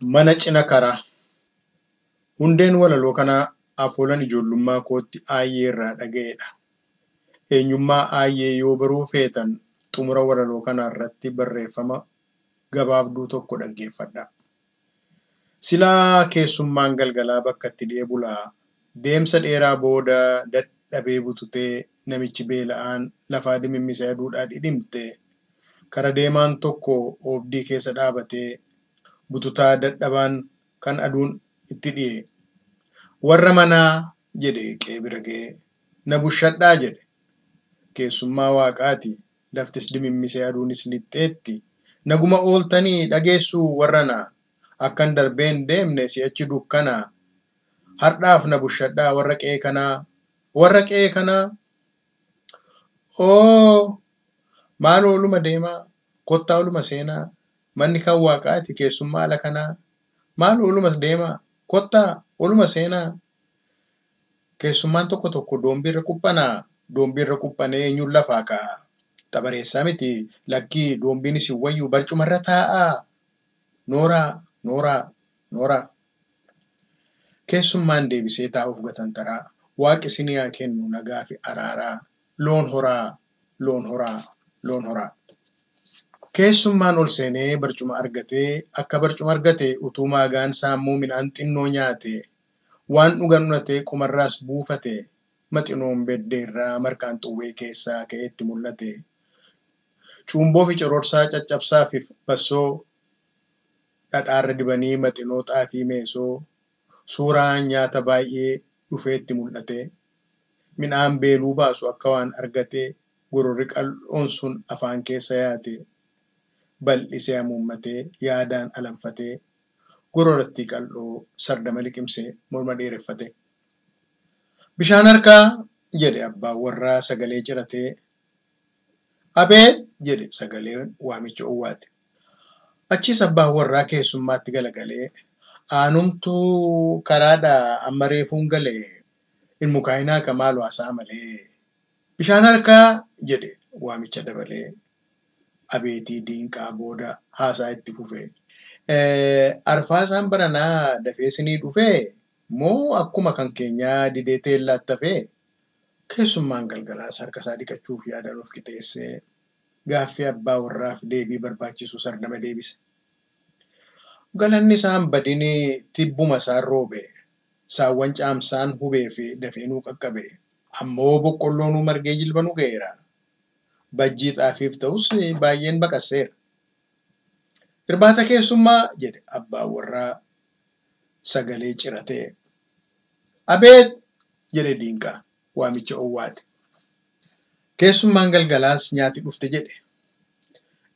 Mana cina karaa. Hundeen walaloo kanaa afoolan ijoollummaa kootti aayyee irraa dhaga'edha. Eenyummaa aayyee yoo baruu feetan xumura walaloo kanaa irratti barreeffama gabaabduu tokko dhaggeeffadhaa. Silaa keessummaan galgalaa bakka itti dhi'ee bulaa. Deemsa dheeraa booda dadhabee bututee namichi beela'aan lafaa dimimmisee aduudhaa dhidhimte. Kara deemaan tokko oobdii keessa dhaabatee bututaa dadhabaan kan aduun itti dhi'e. Warra manaa jedhe qe'ee bira ga'ee. Na bushadhaa jedhe. Keessummaa waaqaati. Laftis dimimmisee aduunis lixxeetti. Naguma ooltanii dhageessuu warra naa. Akkan darbeen deemne si'achi dukkanaa. Har'aaf na bushadhaa warra qe'ee kanaa. Warra qe'ee kanaa. Oo maal ooluma deemaa? Kottaa oluma seenaa. Manni kan waaqaati keessummaa ala kanaa. Maal ooluma deemaa? Kottaa oluma seenaa. Keessummaan tokko tokko doombiirra quphanaa. Doombiirra quphanee eenyuun lafaa ka'a? Xabareessaa miti lakkii doombiin isin wayyuu barcumarra taa'aa. Nooraa, nooraa, nooraa. Keessummaan deebisee taa'uuf gatantaraa. Waaqi isinii haa kennu nagaa fi araaraa. Loon horaa, loon horaa, loon horaa. Keessummaan ol seenee barcuma argatee akka barcuma argate utuu maagaan saammuu midhaan xinnoo nyaate waan dhugan unatee qomarraas buufate maxinoon beddeerraa marqaan xuwwee keessaa ka'eetti mul'ate. Cuumboo fi cororsaa caccabsaa fi bassoo dhadhaarra dibanii maxinoo xaafii meesoo suuraan nyaata baay'ee dhufeetti mul'ate. Midhaan beeluu baasu akka waan argatee gororri qal'oon sun afaan keessa yaate. Bal'isee hamuummatee yaadaan alanfatee gororatti qal'oo sardama liqimsee morma dheereffate. Bishaan harkaa jedhe abbaan warraa sagalee ciratee. Abeet jedhe sagaleen waamicha owwaate. Achiis abbaan warraa keessummaatti galagalee aanumtuu karaadhaa amma reefuun gale hin mukaa'inaa kamaalu haasaa malee. Bishaan harkaa jedhe waamicha dabalee. Abeetii diinqaa booda haasaa itti fufe. Arfaasaan baranaa dafee isinii dhufee moo akkuma kan keenyaa didee teellaatti hafee? Keessummaan galgalaas harka isaa dhiqachuuf yaadaan of qixeessee gaaffii abbaa warraaf deebii barbaachisu sardama deebise. Galanni isaan badinii tibbuma isaan roobe. Saawwan caamsaan hubee fi dafee nuu qaqqabe. Ammoo boqqolloo nuu margee jilba nu ga'eera. Bajjii xaafiif ta'us baay'een baqasseera. Irbaata keessummaa jedhe abbaan warraa sagalee ciratee. Abeet jedhe diinqaa waamicha owwaate. Keessummaan galgalaas nyaati dhufte jedhe.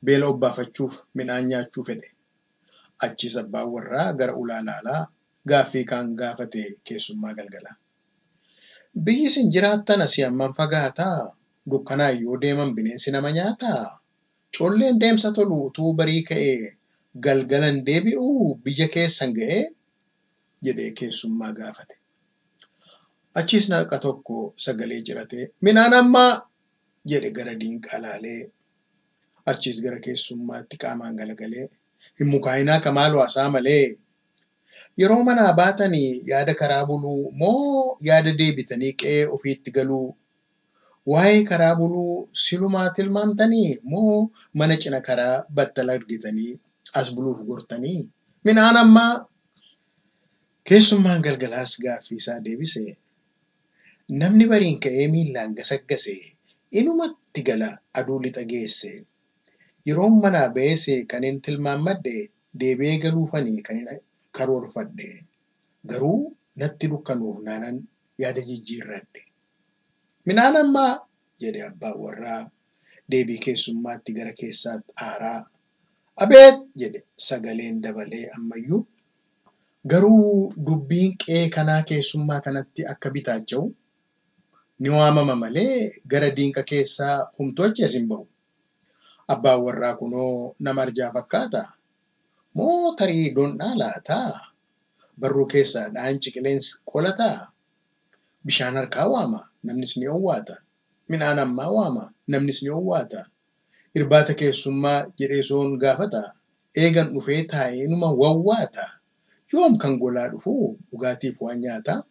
Beela obbaafachuuf midhaan nyaachuu fedhe. Achiis abbaan warraa gara ulaa laalaa gaaffii kaan gaafate keessummaa galgalaa. Biyyi isin jiraattan asii hammam fagaataa? Dukkanaan yoo deeman bineensi nama nyaataa? Colleen deemsa tolu utuu barii ka'ee galgalan deebi'uu biyya keessan ga'ee? Jedhee keessummaa gaafate. Achiis naqa tokko sagalee ciratee midhaan ammaa jedhe gara diinqaa laalee. Achiis gara keessummaatti qaamaan galagalee hin mukaa'inaa kamaalu haasaa malee. Yeroo manaa baatanii yaada karaa buluu moo yaada deebitanii qe'ee ofiitti galuu? Waa'ee karaa buluu silumaa tilmaamtanii moo mana cina karaa battala argitanii as buluuf gortanii? Midhaan ammaa. Keessummaan galgalaas gaaffii isaa deebise. Namni bariin ka'ee miillaan gasaggase inumatti gala aduu lixa geesse. Yeroon manaa ba'es kan hin tilmaammadhe deebi'ee galuufanii kan hin karoorfadhe. Garuu natti dukkanuuf naanan yaada jijjiirradhe. Midhaan ammaa jedhe abbaan warraa deebii keessummaatti gara keessaatti aaraa. Abeet jedhe sagaleen dabalee ammayyuu. Garuu dubbiin qe'ee kanaa keessummaa kanatti akka bitaacha'u ni waamama malee gara diinqa keessaa humtuu achi as hin ba'u. Abbaan warraa kunoo nama arjaa fakkaata? Moo tarii dondhaa laataa? Barruu keessaa dha'an ciqileen qolataa? Bishaan harkaa waama namnis ni owwaata. Midhaan ammaa waama namnis ni owwaata. Irbaata keessummaa jedhee soon gaafata. Eegan dhufee taa'ee numa wawwaata. Yoom kan golaa dhufuu dhugaatiif waan nyaataa?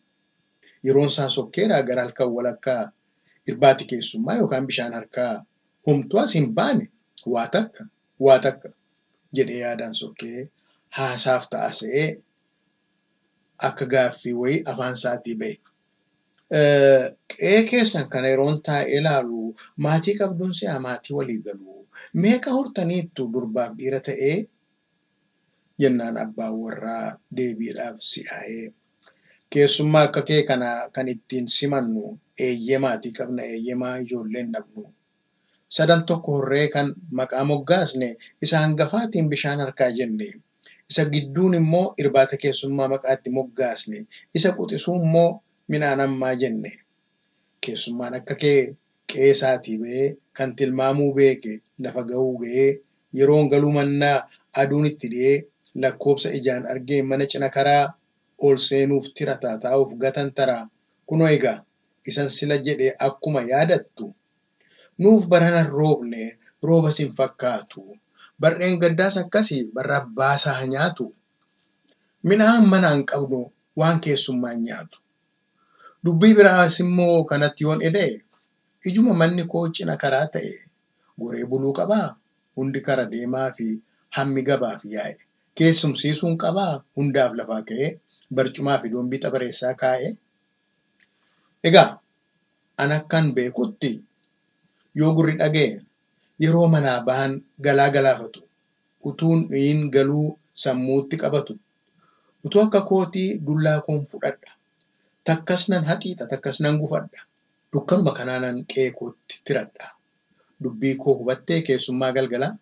Yeroon isaa sokkeeraa gara halkan walakkaa irbaati keessummaa yookaan bishaan harkaa homtuu as hin baane waa takka waa takka jedhee yaadaan sokkee haasaaf ta'a se'ee akka gaaffii wayii afaan isaatii ba'e. Qe'ee keessan kana yeroon taa'ee ilaalu maatii qabduun si'a maatii walii galu. Meeqa hortaniittu durbaaf dhiira ta'ee jennaan abbaan warraa deebiidhaaf si'aa'ee. Keessummaa akka kee kana kan ittiin simannu eeyyee maatii qabna eeyyemaa ijoolleen dhabnu. Sadan tokko horree kan maqaa moggaasne isa hangafaatiin bishaan harkaa jenne. Isa gidduun immoo irbaata keessummaa maqaatti moggaasne. Isa quxisuu immoo midhaan ammaa jenne. Keessummaan akka kee qe'ee isaatii ba'ee kan tilmaamuu beeke lafa ga'uu ga'ee yeroon galuu mannaa aduun itti dhi'ee lakkoobsa ijaan argee mana cina karaa ol seenuuf tirataa taa'uuf gatan taraa. Kunoo egaa isan sila jedhee akkuma yaadattu nuuf baranan roobne rooba sin fakkaatu. Barreen gaddaas akkasii barra abbaasaa nyaatu. Midhaan manaan qabnu waan keessummaan nyaatu. Dubbii biraas immoo kanatti yoon eda'e ijuma manni koo cina karaa ta'e goree buluu qabaa hundi kara deemaa fi hammi gabaaf yaa'e. Keessumsiisuun qabaa hundaaf lafaa ka'ee barcumaa fi dombii xabareessaa kaa'e. Egaa an akkan beekutti yoo gurri dhaga'e yeroo manaa bahan galaa galaafatu utuun dhiin galuu sammuutti qabatu utuu akka kootii dullaa koon fudhadha. Takkas nan haxiixa takkas nan gufadha. Dukkanuma kanaanan qe'ee kootti tiradha. Dubbii koo hubattee keessummaa galgalaa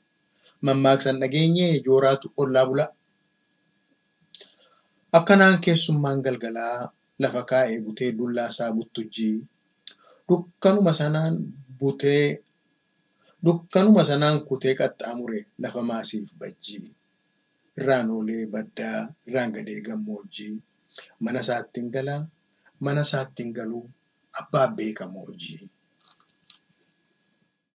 mammaaksan dhageenyee jooraatu ollaa bula. Akkanaan keessummaan galgalaa lafa kaa'ee butee dullaa isaa buttujjii. Dukkanuma sanaan butee dukkanuma sanaan kutee qaxxaamure lafa maasiif bajjii. Irraan oolee baddaa irraan gadee gammoojjii. Mana isaatti hin galaa mana isaatti hin galuu abbaa beekamoo hojii.